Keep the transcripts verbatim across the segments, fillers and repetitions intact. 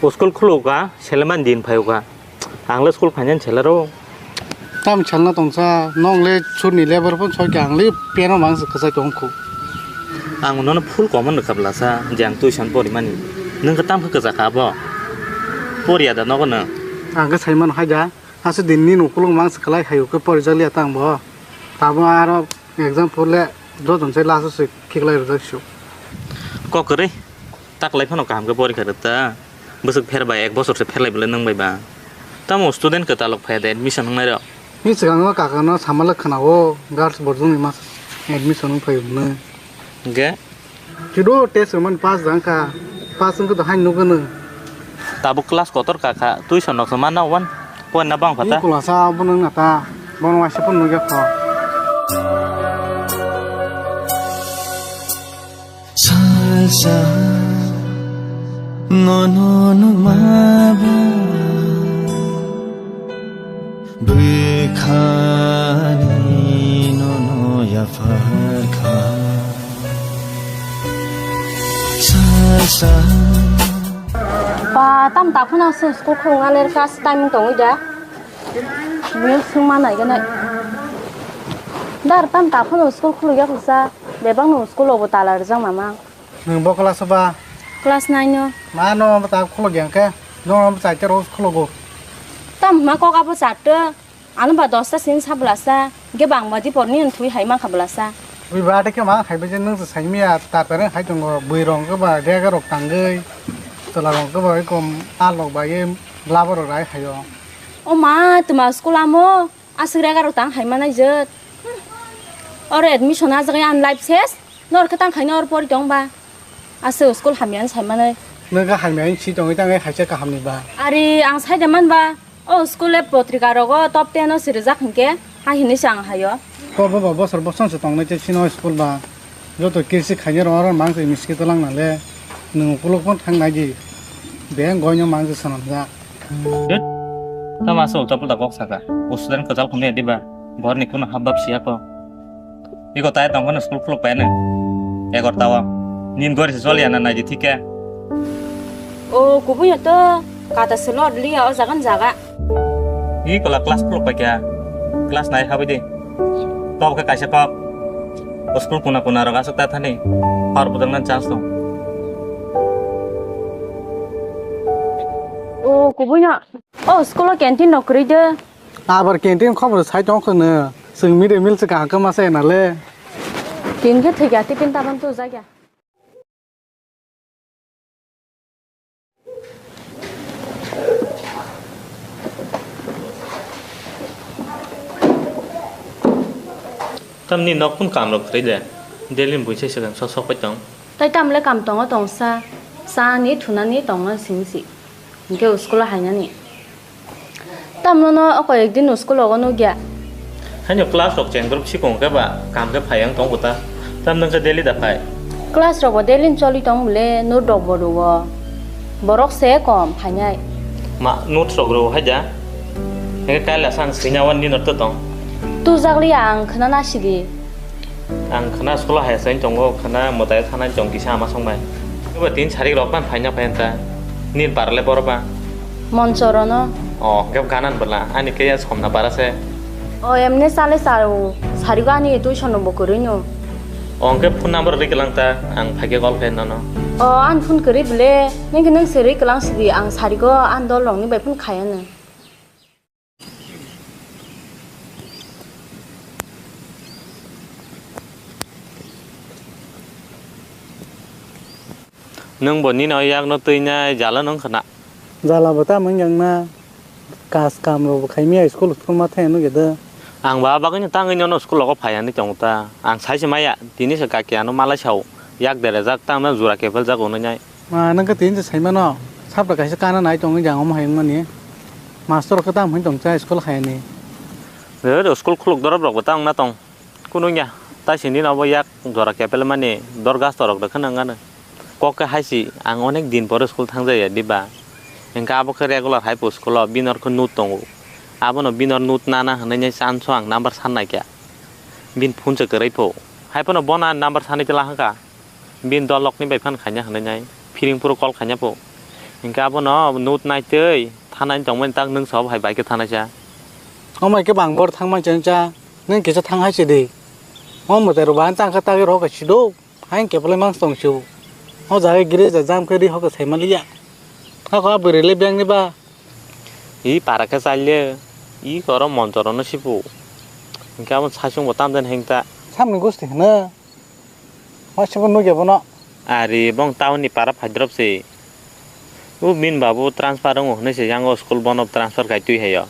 School khulukha, seleman din phaiyukha. Ang le school phainani selero. Tam selna tongsa, nong le surni level phon soikha, ang le piano mang se kwchai tongkhu. Ang nono full common rwkha bwlasa, je ang tuition porimani. Nwng khe tam khe kwchakha abo? Poriya da nogo nwng? Ang khe saimano hai da, aswk din nini ukulung mang se kwlai hai khe porijakliya tang bo. Tamo aro exam phor le joto se last o se khiklai rwjak su. Kok kwrwi. Taklai phano kaham khe porikha rwta. Bwswk pher bai ek bosor se pherlai bwlai nwng bai ba. Tamo student kwtalok phai da admission wngnai rok. Ni swkang o kaka no sama le khna o girls boarding ni mas admission wng phai hwnwi. Hwnkhe? Kido test rwmani pass jang kha. Pass wngkhe to haino nugano. Tabuk class kotor kha kha, tuition rok se mana wan. Poina bang phata. Ni kulasa bono wngna ta. Bono waisa phano nugya kho. Salsa nono numa ba bwkhani nono yaphar kha. Salsa. Ba, tam ta phano se school khulung aler class time tongwi da. Bini swngma naiganai. Dar tam ta phano school khuluk ya kisa. Bebak no school obo tala rijak mama. Nwng bo class o ba? Class nine o. Ma no bo ta khuluk yang khe. No bo chai khe ro khuluk go. Tam ma kok abo chatte. Ano ba dosta sin sa bwlasa, ge bang ba di porni thwi hai ma kha bwlasa. Wi ba te khe ma hai ba je nung se sai miya ta pere hai tongo bui rong ge ba rega rok tangwi. Tola rong ge ba kom a lok ba ye labo rok rai hayo. O ma tuma school amo aswk rega rok tang hai ma nai jet. Oro admission a jaga an life ses. Nor khe tang khai nor pori tong ba. Aswk school hamya an sai ma nai. Nung ge hamya an si tongwi tang hai se kaham ni ba. Ari ang sai de man ba. O school le potrika rogo top ten o sirijak hinkhe, ha hinwi se ang hayo. Ko bo bo bosor bosong se tongnai tei sino school ba. Joto kirsi khaina rong rong mang se miski to lang na le. Nwng ukulok pon thang nai di. Be goino mang se sanam ja. Dut. Tama se ulta pulta kok saka. O student kwtal khumni diba. Borni kuno habab siya ko. Iko tai tong phano school khuluk pai nw. Egarta o. Nin gori se choli ya na nai di thik khe. O kubui ya to kata se lord liya o jagan jaga. Iko la class khuluk pai kya. Class nai habai di. Tok khe kaisa kok. O school kuna kuna rok aswk ta thani. Har budang nan chance dong. O kubui ya. O school o canteen no kwrwi de. Abar canteen khobor sai tong khwno. Chwng mide mil se kaham khe masa ena le. Tin khe thwikya, tiffin tabang tu jakya. Tamni nok phun kam rok khrwi de. Delhi ni buisai swkang sok sok pai tong. Tai tam le kam tongo tongsa. Sa ni thuna ni tongo sing si. Hinkhe school o hainani. Tamno no o koyek din school o nukya. Haino class rok chengdrop sikong khe ba kam khe phai ang tong kota. Tamno khe daily da phai. Class rok bo daily choli tong bole note rok bo rwo. Borok se kom phainai. Ma note rok rwo hai da. Hingke kaila sang swina wan ni note tong. Tu jagli ang khna na sidi. Ang khna school hai sai tongo, khna mwtai thanai tong kisa ama songbai. Abo tin sarik rok ban phaina phaina ta. Nil parle boro ba. Monchorono. O, gab ganan bela. Ani ke ya somna para se. O, emne sale sal. Sarigo ani tuition no bokorino. O, hingke phone number ri kelang ta. Ang phaike call khe nono. O, an phone kori bele. Nengke neng seri kelang sidi. Ang sarigo an dol rong ni bai phone khayano. Nwng bo nini o yakno twi nai jala nwng khna. Jala bo tamo wng yang na, kas kam rok bo khai maya school school ma thang nugya de. Ang ba bagwi no tangwi nono school rogo phai ani tongo ta. Ang sai se maya, tini se kaki ano malai sao, yak derejak tamo jura kepel jak onwi nai. Ma, nang khe tini se saimano, sabra kaisa kana nai tongwi jang omo hai wngmani. Master khe tamo hwn tong cha school hai ni. Re, re, school khuluk dorop rok bo ta wngna tong. Kunu wngya, tai sini no bo yak jora kepel mani dor gas torok rok kheno wngano. Kok khe hai si, ang onek din pore school thang jaya diba. Hingkhe abo khe regular hai po school o, bini or khe note tongo. Abono bini or note nana hwnwi nai chance o ang number san nai kha. Bini phone se kwrwi pho. Hai phano bono number sanwi tla hwnkha. Bini dol rokni bai phan khaina hwnwi nai, phiring phuru call khaina pho. Hinkhe abono note naitwi thanani tongmani tak nwng sob hai bai khe thanaisa. Omo hai khe bang bor thangmani chengcha, nwng kisa thang hai sidi. O mwtai rok bahai tangkha tagwi rok sido. Hain kepalai mang tong siu. O jaga gire ja jam khe ri hokhe sai maliya. Hako a bwrwi le beng ni ba. I para khe chaile. I koro monchoro no sipu. Hinkhe abo saichung bo tam den hengta. Samni gusti hwno. Waisa bo nugya bono. Ari bong town ni para phaidrop se. U min babu transfer wngo hwnwi se yango school bono transfer kai twi hayo.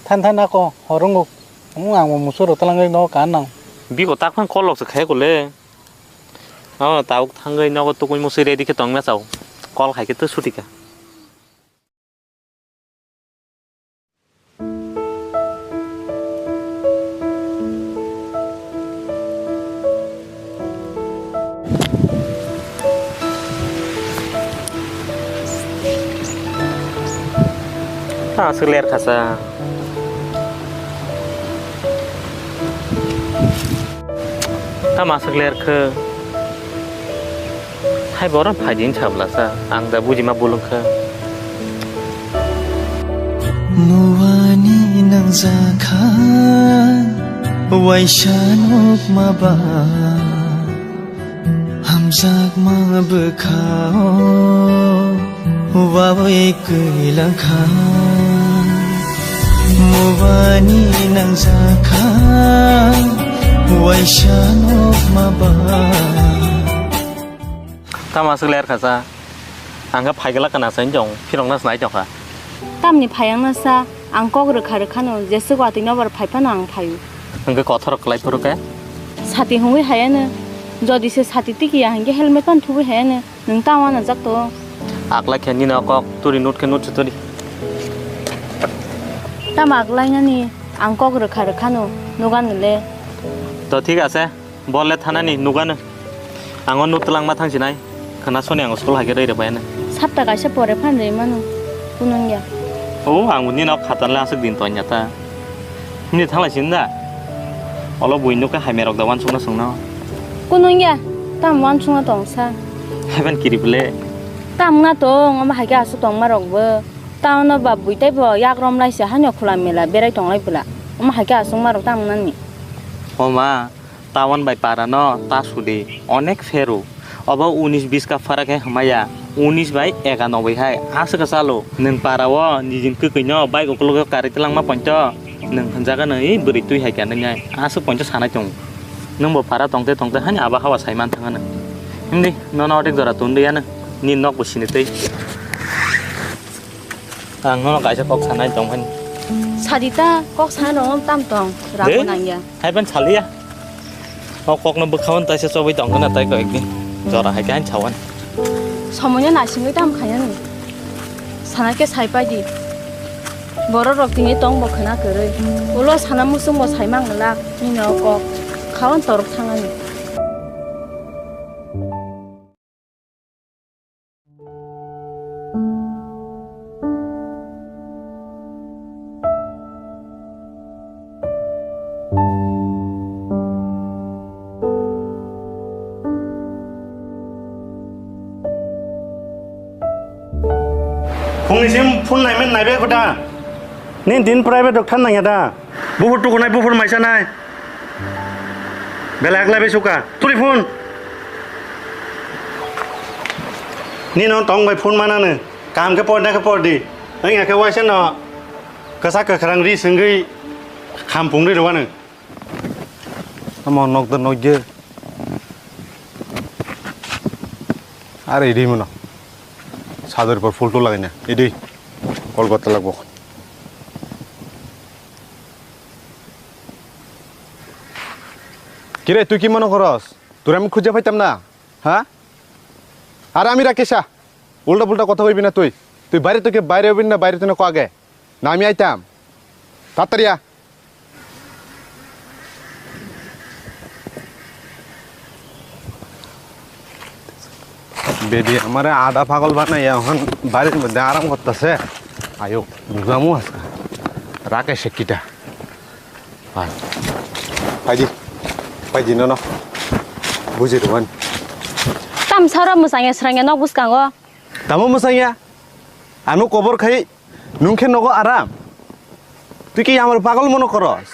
Than than ako horungo. Ang bo musuk rok talangwi no kan nang. Biko tak phang call lok se khai kole. Ano tabuk thangwi nogo tukui musui ready khe tongma chao. Call khai khe to suti kha. Ta aswk ler kha sa. Tamo aswk ler khe? Hai bohrok phai di wngkha bwlasa, ang da bujima bul wngkha. Muani nangjakha, waisa nukma ba. Hamjakma bwkhao wawi kwilangkha, mubani nangjakha, waisa nokma ba. Tamo aswk ler kha sa? Ang khe phai glak kana sa hinjong, phirok nas nai tongkha. Tamni phai ang nasa, ang kok rwkha rwkha no, jeswk watwi nobar phai phano ang phaio. Hwnkhe kothorok kwlai phuru khe? Sati hungwi hayano, jodi se sati tikiya hinkhe helmet phano thubwi hayano, nwng tamo wanajak to. Aklai khe nini o kok turi nut khe nut se turi. Tamo aklai nani, ang kok rwkha rwkha no, nugano le. To thik ase. Bol le thanani nugano. Ang o nuk twlangma thang sinai. Khna soni ang school hai khe rwi rwbaiyano. Sapta kaisa pore phan rwi mano. Kunung ya. O, ang bo nini nok khatan le aswk din tongya ta. Himni thanglai sin da. Olo bui nuk khe hai merok da wansukna swngno. Kunung ya. Tam wansukna tong sa. Haiban kiri bwle. Tam wngna tong, omo hai khe aswk tongma rok bo. Town o ba bui tei bo yak rom lai se hani o khula mela berai tong lai bwla. Omo hai khe aswk ma rok tam wngnani. O ma, Town bai para no ta sudi, onek pheru. Obo unis bish ka phara khe hwnmaya, unis bai ekanoboi hai aswk chalo. Nwng para o nijin kwkwi no bike ukulok o karwi twlangma poito, nwng hwnjaga no i bwrwi twi hai khe nwngnai aswk poito sanai tongo. Nwng bo para tongte tongte hani abo hawa sai man thangano. Himdi nono otek jora tundui ano, nini nok bo sini twi. Ang nono kaisa kok sanai tong phani. Sadi ta, kok sana rong tam tong, rago nangya. Hai ban saliya. O kokno bwkha-o taisa chobwi tongkha na tai kok ekdin. Jora hai khe ani sawan. Somoino naisingwi tam khainani. Sana khe sai pai di. Borok rok tini tong bo khwna kwrwi. Ulo sana muchung bo sai mang glak. Nini o kok. Khawan torok thangani. Phungni sim phone naimen naibe kota. Nin din private doctor nangya da. Buphur tukunai, buphur maisanai. Belai aklai bai suka. Tuli phone. Nino tong bai phone manano. Kaham khe por, na khe por di. Wngya khe waisa no kwchak kwkhrang ri swngwi kham pungri rwano. Omo nok do nok je. Are idi mono. Sador por photo lagaina. Idi. Kol gotla lagbo. Kire, tui ki mano koros? Turi ami khujja paitam na? Ha? Are ami Rakesha. Ulta pulta kotha hoibi na tui. Tui baire tui ke baire hoibi na baire tui na ko age. Na ami aitam. Tatariya. Bedi amare ada pagol banaiya, ohan barir moddhe aram gottase. Ayo, bujamu aska. Rakeshe kita. Pai. Paidi. Paidi nono. Buji rwan. Tam sara mwsangya srangya nok bwskango. Tamo mwsangya? Ano kobor khai nung khe nogo aram. Twi ki amar pagol mono koros.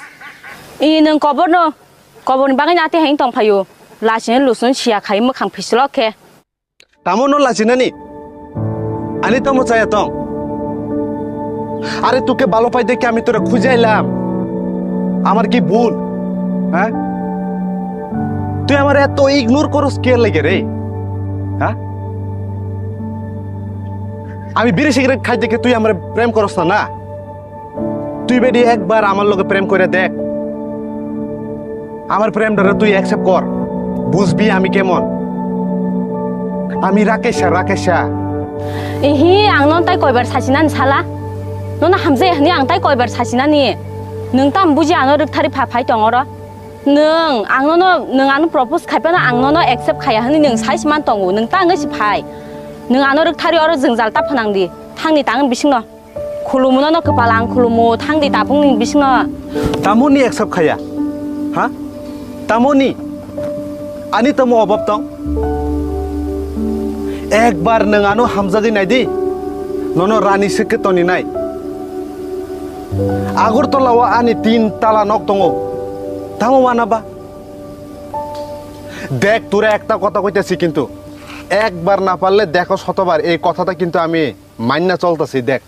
I nung kobor no, kobor ni bagwi nati hain tong phayo. Lachini lusun siya khai mukhang phislok khe. Tamo no lachinani? Ani tamo chaya tong? আরে তোকে ভালো পাই দেখে আমি তোরে খুঁজে আইলাম। আমার কি ভুল? হ্যাঁ? তুই আমার এত ইগনোর করস কে লাগে রে? হ্যাঁ? আমি বিড়ি সিগারেট খাই দেখে তুই আমার প্রেম করস না, না? তুই বেটি একবার আমার লগে প্রেম করে দেখ। আমার প্রেমটারে তুই অ্যাকসেপ্ট কর, বুঝবি আমি কেমন। আমি রাকেশা, রাকেশা। Ihi, ang non tai koibar sasinani sala? Nono hamjai hwnwi ang tai koibar sasinani? Nwng tam buji ano rwkthari pha phai tong oro? Nwng ang nono, nwng ano propose khai phano ang nono accept khaiya hwnwi nwng sai se man tongo, nwng ta wngwi se phai. Nwng ano rwkthari oro jwngjal ta phanang di, thangni tang bisingno. Khulumu nono kwpal ang khulumu, thangdi tabukni bisingno. Tamoni accept khaya? Ha? Tamoni? Ani tamo obab tong? Ekbar nwng ano hamjagwi naidi. Nono rani swkhe toninai. Agartala o ani tin tala nok tongo. Tamo mana ba? দেখ, তোরে একটা কথা কইতেছি কিন্তু, একবার না পারলে দেখো শতবার, এই কথাটা কিন্তু আমি মাইন্না চলতেছি। দেখ,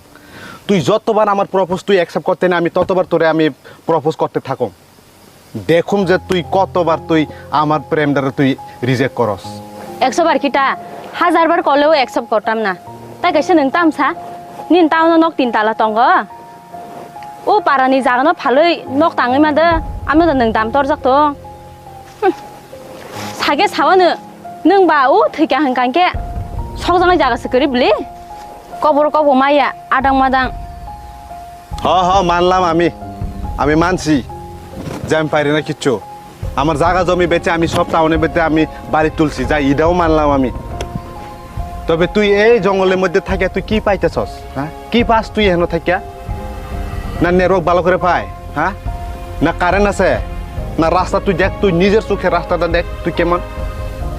তুই যতবার আমার প্রপোজ তুই অ্যাকসেপ্ট করতে না, আমি ততবার তোরে আমি প্রপোজ করতে থাকুম। দেখুম যে তুই কতবার তুই আমার প্রেমটারে তুই রিজেক্ট করস। Ekso bar kita, hajar bar kolewo accept kortam na. Tai kaisa nwng tamsa, nini taono nok tin tala tongo. O parani jagano phalwi nok tangwi ma de, ano da nwng dam torjak tong. Hmm. Sage sawano, nwng ba o thwikha hwnkha khe sokjaknai jaga se kwrwi bwle. Kobor kobor maya, adang madang. হ হ, মানলাম আমি, আমি মানছি যে আমি পারি না কিচ্ছু। আমার জায়গা জমি বেচে আমি সব টাউনে বেচে আমি বাড়ি তুলছি, যাই, এটাও মানলাম আমি। তবে তুই এই জঙ্গলের মধ্যে থাকিয়া তুই কি পাইতেছস, হ্যাঁ? কি পাস তুই এখানে থাকিয়া? না নেটওয়ার্ক ভালো করে পায়, হ্যাঁ? না কারেন্ট আছে? না রাস্তা তুই দেখ, তুই নিজের চোখে রাস্তাটা দেখ, তুই কেমন?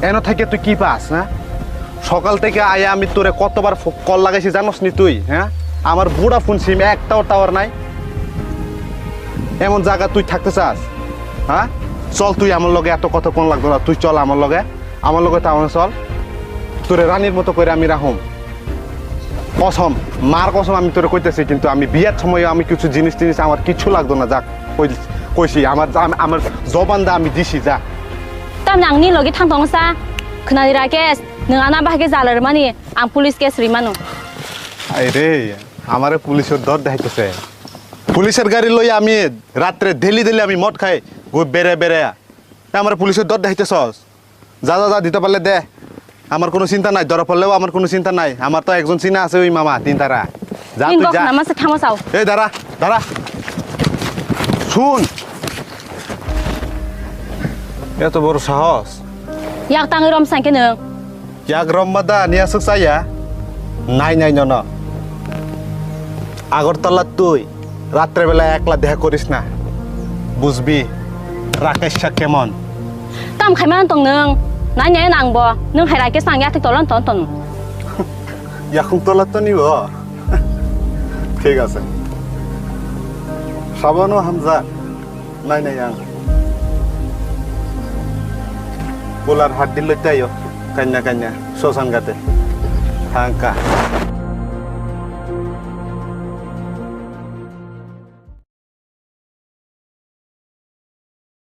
এনে থাকিয়া তুই কি পাস, হ্যাঁ? সকাল থেকে আয়া আমি তোরে কতবার ফো-, কল লাগাইছি জানোস নি তুই, হ্যাঁ? আমার ভোডাফোন সিম একটাও টাওয়ার নাই। এমন জায়গা তুই থাকতে চাস, হ্যাঁ? চল তুই আমার লগে, এত কথা কোন লাগতো না, তুই চল আমার লগে। আমার লগে টাউনে চল, তোরে রানীর মতো করে আমি রাখুম। কসম, মার কসম আমি তোরে কইতেছি, কিন্তু আমি বিয়ার সময় আমি কিছু জিনিস টিনিস আমার কিছু লাগতো না, যাক কই-, কইছি, আমার, আম-, আমার জবান দা আমি দিছি, যা। Tamni ang ni logi thang tong sa, khwnani Rakesh, nwng ana bahai khe jala rwmani, ang police case rwi mano. আরে, আমারে পুলিশের ডর দেখাইতেছে। পুলিশের গাড়ি লই আমি রাত্রে ডেলি ডেলি আমি মদ খাই, গো বেরে বেরে। আমারে পুলিশের ডর দেখাইতেছস। যা, যা, যা, দিতে পারলে দে। আমার কোনো চিন্তা নাই, ধরা পড়লেও আমার কোনো চিন্তা নাই। আমার তো একজন চিনা আছে ওই মামা, তিন তারা। যা, Ning tuই gok যা। Nama se thamo sao. এই দাঁড়া, দাঁড়া। শুন। এত বড় সাহস। Yak tangwi rom sangke nwng. Yak rom ma da, niya suk saya. Nai, nai, no, no. Agartala তুই রাত্রেবেলা একলা দেখা করিস না, বুঝবি রাকেশটা কেমন। Tam khaimano tong nwng, nai nai nang bo, nwng hai Rakesh nang yathik tolan ton ton. Yakung tola to nibo. ঠিক আছে। সাবানও Hamza. Nai nai ang. Polar haddi loi tayo. Kanya kanya. Sosan gate. Hangka.